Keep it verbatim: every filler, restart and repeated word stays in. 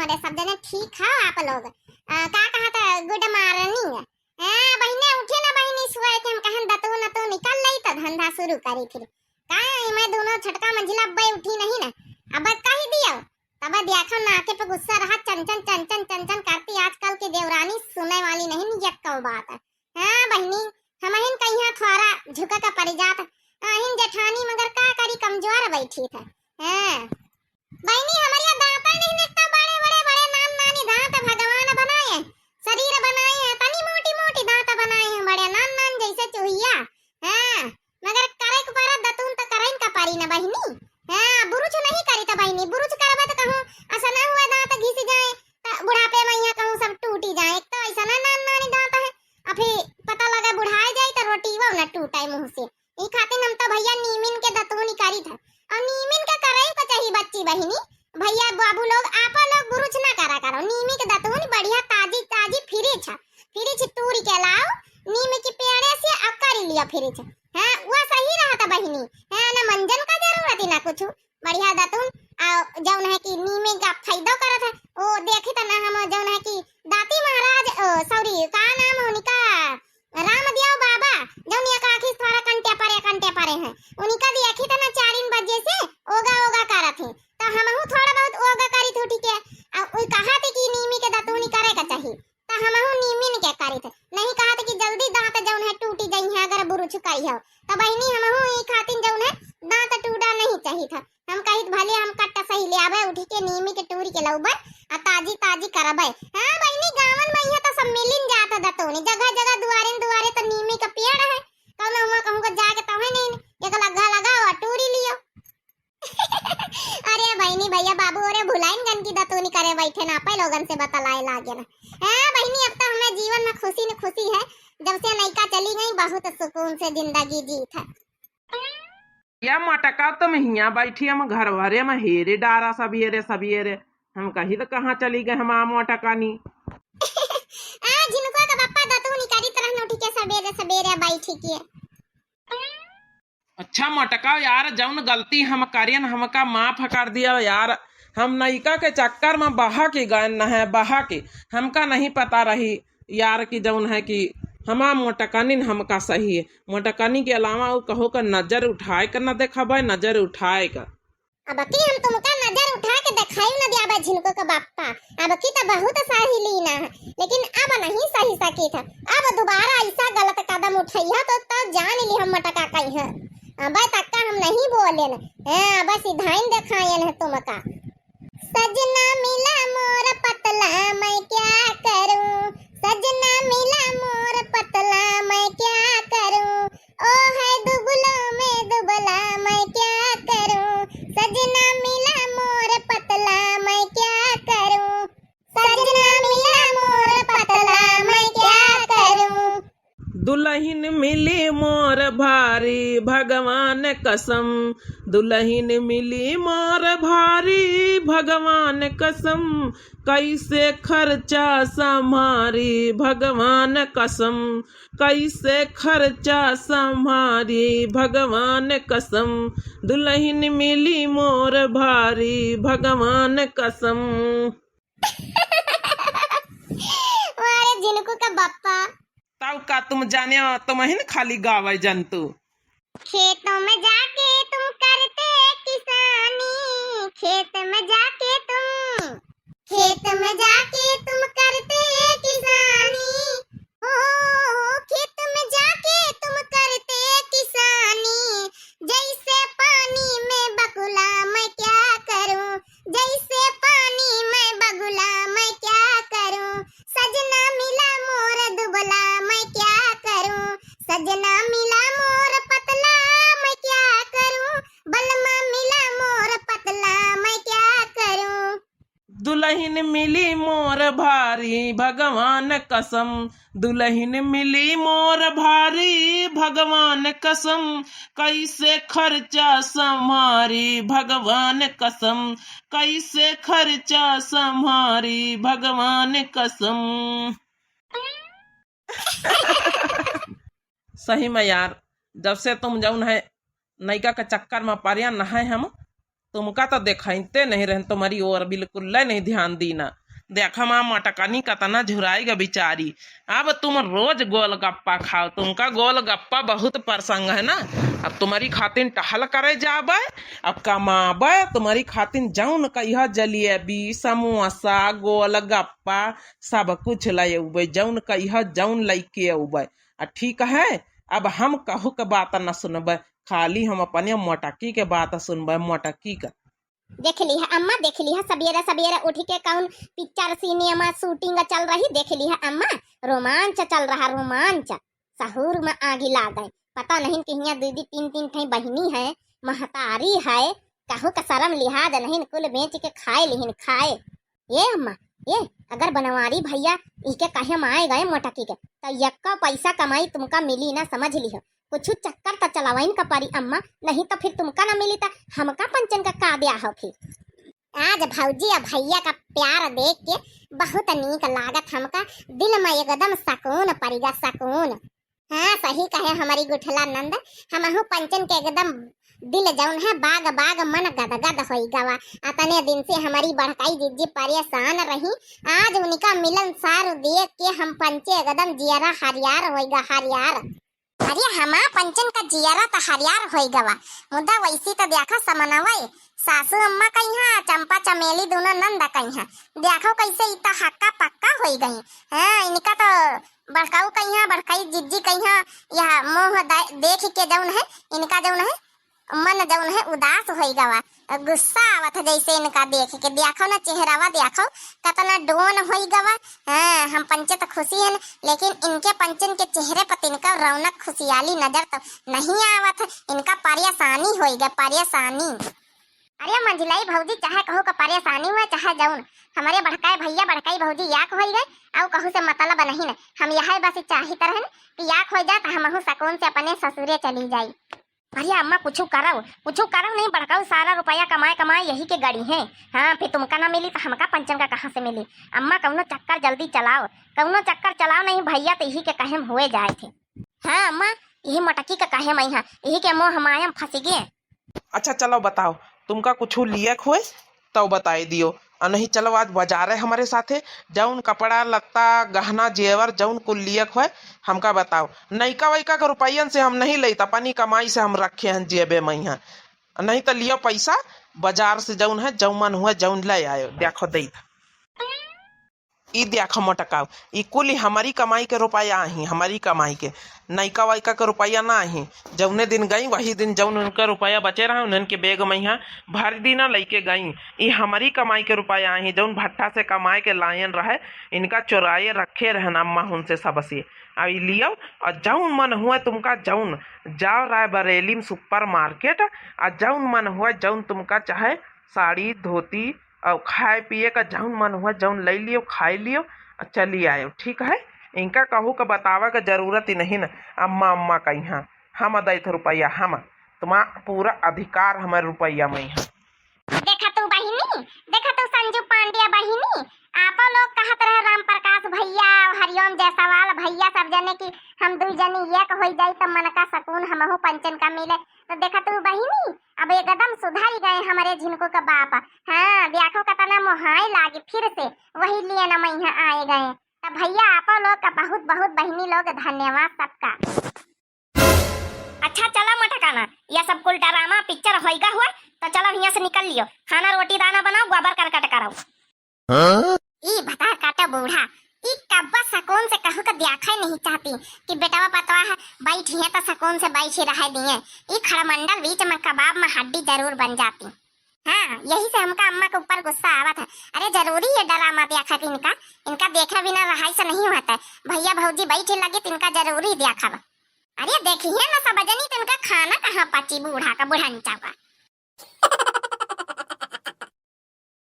अरे सब जने ठीक है आप लोग? आ, का कहा था, गुड मॉर्निंग। हाँ बहिने, उठे ना बहिनी, सुबह के हम कहन दतू नतू निकल लई तो धंधा शुरू करी फिर। का मैं दोनों छोटका मंझिला अब्बे उठी नहीं ना, अब कह दियो। तब देखो नाके पे गुस्सा रहा, चन चन चन चन चन चन करती। आजकल की देवरानी सुने वाली नहीं, नियत कौ बात है। हाँ बहिनी, हमहिन कहिया थोड़ा झुके का पड़ जात। आहिन जेठानी मगर का करी, कमजोर बैठी था। हाँ बहिनी, हमारे यहाँ दांता नहीं निकता, बड़े बड़े बड़े नान नानी दांत भगवान बनाए, शरीर बनाए हैं, तनी मोटी मोटी दांत बनाए हैं, बड़े नान नान जैसे चुहिया। हाँ, मगर करे के पड़ा दतून तो करे का पड़ी ना बहिनी। हाँ, बुरुच नहीं करी तो बहिनी, बुरुच करबे तो कहूँ ऐसा ना हुआ दांत घिस जाए, तो बुढ़ापे में यहाँ कहूँ सब टूटी जाए। एक तो ऐसा ना नान नानी दांत है, अभी पता लगा बुढ़ाए जाए तो रोटी वो ना टूटे मुंह से। ई खातिर हम तो भैया नीमिन के दतूनी करी था। और नीमिन के करे को चाहिए बच्ची बहिनी, भैया बाबू लोग, आपा लोग बुरुच ना करा करो। नीमी के दतूनी बढ़िया ताजी ताजी फ्रिज है, फ्रिज तूरी के लाओ, नीम के पेड़े से आ करी लिया फ्रिज। हाँ, वो सही रहा था बहिनी। हाँ ना, मंजन का जरूरत ही ना कुछ, बढ़िया दतून। आ जौन है कि नीमे का फायदा करत है, ओ देखी त ना हम जौन है कि दाती महाराज, ओ सॉरी, का नाम है उनका, रामदेव बाबा, जौन एक आँखी थोड़ा कंटे परे, कंटे परे हैं, उनका देखी त ना चार बजे से ओगा ओगा करत है, तो हमहू थोड़ा बहुत ओगा करी थी उठी के। आ उ कहा थे कि नीमी के दतूनी करे का चाहिए, तो हमहू नीमिन के करी थे। नहीं कहा थे कि जल्दी दांत जौन है टूटी जाई है अगर बुरुच करी हो, तो बहिनी हमहू ई खातिन जौन है दांत टूटा नहीं चाहिए था। हम कहित भले हम कट्टा सही ले आवे, उठी के नीमी के टूरी के लौबे, आ ताजी ताजी करबे। हाँ बहिनी, गावन में यहाँ तो सब मिलिन जात दतोनी, जगह जगह दुआरे न दुआरे तो नीमी का पेड़ है, कौनो हुआ कहूँ को जाके तोहे नहीं, एक लग्गा लगाओ आ टूरी लियो। अरे बहिनी भैया बाबू, अरे भुलाइन गन की दतोनी करे बैठे ना, पे लोगन से बतलाए लागे ना। हाँ बहिनी, अब तो हमें जीवन में खुशी न खुशी है, जब से नैका चली गई बहुत सुकून से जिंदगी जीत है। या मोटका, तुम हियां बैठी, हम घर भरे में हेरे डारा सबियरे सबियरे। हम कही तो कहाँ चली गए हमार मोटकानी। आ, झिनकुआ का बप्पा दतूनी करित रहन उठी के सबेरे सबेरे बैठी के। अच्छा मोटका यार, जौन गलती हम करेन, हमका माफ कर दिया यार। हम नैका के चक्कर में बहा के गए न है, बहा के। हमका नहीं पता रही यार कि जौन है कि हमार मोटकनिन हमका सही है। मोटकनी के अलावा उ कहो का नजर उठाए के न देखबे, नजर उठाए का। अब की हम तुमका नजर उठा के देखाई न दियाबे झिनको के बाप्पा। अब की तो बहुत सही लीना है, लेकिन अब नहीं सही सकी था। अब दोबारा ऐसा गलत कदम उठैया तो, तो जान ली हम मोटका कही है। अब तक का हम नहीं बोलेन, हाँ, अब सीधाइन देखायन है तुमका। सजना मिला मोर पतला मैं क्या करूं, सजना मिला मोर पतला मैं क्या करूं, ओ है दुबलो में दुबला मैं क्या करूं, सजना मिला मोर पतला मैं क्या करूं, सजना मिला मोर पतला मैं क्या करूं। दुलहिन मिली मोर भारी भगवान कसम, दुलहिन मिली मोर भारी भगवान कसम, कैसे खर्चा सम्हारी भगवान कसम, कैसे खर्चा सम्हारी भगवान कसम, दुलहिन मिली मोर भारी भगवान कसम। अरे झिनकू का बप्पा। तब का तुम जाने, तुम ही न खाली गावे जंतु। खेतों में जाके तुम करते किसानी, खेत में जाके तुम, खेत में जाके तुम करते किसानी, ओ, खेत में जाके तुम करते किसानी, जैसे पानी में बगुला मैं क्या करूं, जैसे पानी में बगुला मैं क्या करूं, सजना मिला मोर दुबला मैं क्या करूं, सजना मिला मोर पतला मैं क्या करूं, बलमा मिला मोर पतला मैं क्या करूं। दुलहिन मिली मोर भारी भगवान कसम, दुलहिन मिली मोर भारी भगवान कसम, कैसे खर्चा सम्हारी भगवान कसम, कैसे खर्चा सम्हारी भगवान कसम। सही में यार, जब से तुम जौन है नैका के चक्कर में परियन है हम, तुमका तो देखाइते नहीं रहन, तुम्हारी ओर बिल्कुल नहीं ध्यान दीना। देखा माँ मोटकनी कतना झुराई गा बिचारी। अब तुम रोज गोलगप्पा खाओ, तुमका गोलगप्पा बहुत पसंद है ना। अब तुम्हारी खातिन टहल करे जाबे, अब कमाबे, तुम्हारी खातिन जौन कहिया जलेबी, समोसा, गोलगप्पा, सब कुछ ले अउबे, जौन कहिया जौन लइके अउबे। आ ठीक है, अब हम कहू के बात न सुनबे, खाली हम अपने मोटकी के बात सुनबे, मोटकी का। देख लिहा अम्मा, देख लिहा, सबेरे सबेरे उठ के कौन पिक्चर सिनेमा शूटिंग चल रही, देख लिहा अम्मा, रोमांच चल रहा, रोमांच। सहूर में आगी लाग गए। पता नहीं कि हियाँ दीदी तीन तीन ठे बहिनी है, महतारी है, कहू का शर्म लिहाज नहीं, कुल बेच के खाए लिहिन, खाए। ए अम्मा, ए, अगर बनवारी भैया इके कहे में आए गए मोटकी के, तो यक्का पैसा कमाई तुमका मिली ना, समझ लिहो। कुछ चक्कर त चलावइन का परी अम्मा, नहीं तो फिर तुमका ना मिली त हमका पंचन का का द्या हो फिर। आज भौजी और भैया का प्यार देख के बहुत नीक लागत हमका, दिल में एकदम सकून पड़िगा, सकून। हाँ, सही कहे हमारी गुठला नंद, हमहू पंचन के एकदम दिल जौन है बाग बाग मन गदगद होई गवा। अतने दिन से हमारी बड़काई जिज्जी परेशान रही, आज उनका मिलन सार देख के हम पंचे एकदम जियरा हरियार होई गा, हरियार। अरे हमा पंचन का जियरा त हरियार होई गवा, मुदा वैसी त देखा समनवय, सासू अम्मा कइहाँ, चंपा चमेली दोनों नंद कइहाँ, देखो कैसे इ त हक्का पक्का होई गई। हाँ, इनका तो बड़काऊ कइहाँ, बड़काई जिज्जी कइहाँ, यह मोह दे-, देख के जौन है, इनका जौन है, मन जौन है उदास होई गवा, गुस्सा आवत है जैसे इनका देख के। देखो ना चेहरावा, देखो कतना डोन होई गवा। हाँ, हम पंचे तो खुशी हैं, लेकिन इनके पंचन के चेहरे पर तिनका रौनक खुशियाली नजर तो नहीं आवत है। इनका परेशानी होई गवा, परेशानी। अरे मंझिलाई भौजी, चाहे कहू का परेशानी हुए, चाहे जौन, हमारे बड़काए भैया बड़काई भौजी याक होई गए, और कहू से मतलब नहीं न। हम यह बस चाहित रहन कि याक हो जात, हमहू सकून से अपने ससुरे चली जाई। अरे अम्मा, कुछ करव, कुछ करव नहीं, बड़काऊ सारा रुपया कमाए कमाए यही के गड़ी हैं। हाँ, फिर तुमका ना मिली तो हमका पंचन का कहाँ से मिली? अम्मा, कौनो चक्कर जल्दी चलाओ, कौनो चक्कर चलाओ, नहीं भैया तो यही के कहे में हुए जाए थे। हाँ अम्मा, यही मोटकी का कहे में, हाँ, यही के मोह माया में फंस गए। अच्छा चलो बताओ, तुमका कुछ लियक होए? तउ बताइ दियो। अ नहीं चलो आज बजारे हमरे साथे, जउन कपड़ा लत्ता गहना जेवर जउन कुल लियक होय हमका बताओ। नइका वइका के रुपयन से हम नहीं लइत, अपनी कमाई से हम रखे हैं जेबे मइहाँ। अ नहीं त लियो पइसा बजार से जउन है जउन मन हुआ जउन लइ आयो। देखो देइत। ई देखो मोटकाऊ, ई कुल हमरी कमाई के रुपया आही, हमरी कमाई के, नइका वइका के रुपया ना आही। जउने दिन गई वही दिन जउन उनका रुपया बचे रहा उन्हन के बेग मइहाँ भर दीना लइके गई। ई हमरी कमाई के रुपया आही, जउन भट्ठा से कमाए के लायन रहे, इनका चोराए रखे रहन अम्मा हुन से सबसे। आ ई लियो, आ जउन मन हुआ तुमका जउन, जाओ रायबरेली में सुपर मार्केट, आ जउन मन हुआ जउन तुमका चाहे साड़ी धोती अउ खाए पिए का जउन मन हुआ, जउन लइ लियो, खाइ लियो, अउ चली आयो, ठीक है? इनका कहू का बतावा का जरूरत ही नहीं न, अम्मा, अम्मा कइहाँ, हम दइत रुपया, हम, तुम्हार पूरा अधिकार हमरे रुपया मइहाँ। देखा तू बहिनी, देखा तू संजू पांड्या बहिनी, आपो लोग कहत रहे राम प्रकाश भइया, हरिओम जायसवाल भइया, सब जने कि हम दुइ जने एक होइ जाई त मन का सकून हमहू पंचन का मिले। तो देखा तू बहिनी, अब एकदम सुधर गए हमरे झिनको का बाप। हाँ, देखो कतना मोहाए लागे फिर से, वही लिए न मइहाँ आए गए। तब भइया आपो लोग का बहुत बहुत बहिनी लोग धन्यवाद सबका। अच्छा चला मटकाना, यह सब कुल डरामा पिक्चर होइगा हुआ, तो चला हियाँ से निकल लियो, खाना रोटी दाना बनाओ, गोबर करकट कराओ। हाँ? ई भतार काटा बूढ़ा, ई कब्बा सकून से कहू का द्याखा ही नहीं चाहती कि बेटवा पतवा है, बैठी है तो सकून से बैठी रहे दिए। ई खड़मंडल बीच में कबाब में हड्डी जरूर बन जाती। हाँ, यही से हमका अम्मा के ऊपर गुस्सा आवत है। अरे जरूरी है डरामा द्याखा कि इनका, इनका देखे बिना रहाई से नहीं होता है। भइया भौजी बैठे लगे तो इनका जरूरी द्याखा बा। अरे देखिए ना सब जनी तो इनका खाना कहाँ पची बूढ़ा का, बुढ़न चौका।